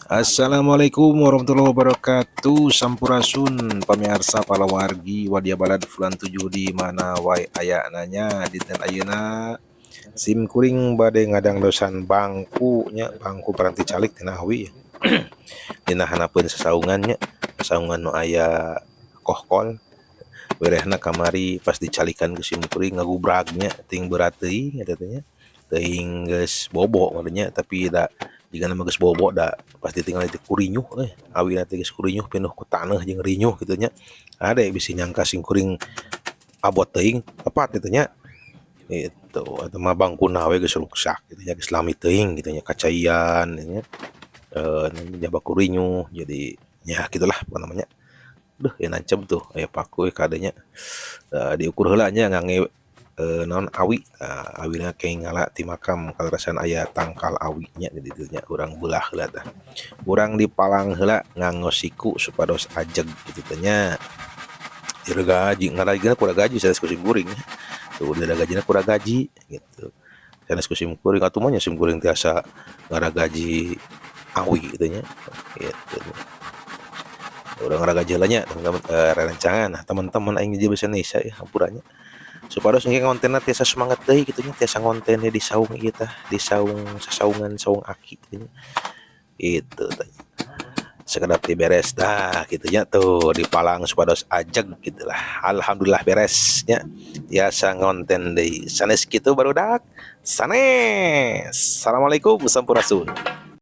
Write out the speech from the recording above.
Assalamualaikum warahmatullahi wabarakatuh. Sampurasun pamirsa, palawargi, wadia balad fulan 7 di mana wae ayana nya. Dinten ayeuna sim kuring bade ngadangdosan bangku nya, bangku paranti calik tina awi dina handapeun sasaungan nya, sasaungan nu aya kohkol. Werehna kamari pas dicalikan ku sim kuring ngagubrag nya, teuing berat teuing eta teh nya, teuing geus bobo meureun nya. Tapi da jigana mah geus bobo, da pas ditinggali teh kurinyuh euy, awina teh geus kurinyuh, pinuh ku taneuh jeung rinyuh kitu nya. Ade bisi nyangka sim kuring abot teuing, tepat kitu nya. Itu eta mah bangkuna we geus ruksak kitu nya, geus lami teuing kitu nya, kacaian nya, jaba kurinyuh, jadi nya kitulah pokona mah nya. Duh, ieu nanceb tuh aya paku kade nya. Diukur heula nya ngangge naon, awi. Awina kenging ngala ti makam, kaleresan aya tangkal awi nya di ditu nya. Urang beulah heula tah, urang dipalang heula nganggo siku supados ajeg kitu teh nya. Diregaji, ngaragajina ku ragaji sanes ku sim kuring nya. Tuh, diragajina ku ragaji gitu, sanes ku sim kuring atuh mah nya. Sim kuring tiasa ngaragaji awi kitu nya, kitu. Urang ngaragaji heula nya, teman-teman, rerencangan. Nah, teman-teman aing di bahasa Indonesia ya, hampura nya, supados engke ngontenna tiasa semangat deui kitu nya, tiasa ngonten di saung ieu tah, di saung sasaungan, saung aki kitu nya. Itu tah, sakedap diberes tah kitu nya, tuh dipalang supados ajeg gitulah. Alhamdulillah beres nya, tiasa ngonten deui. Sanes kitu, barudak, sanes. Assalamualaikum, sampurasun.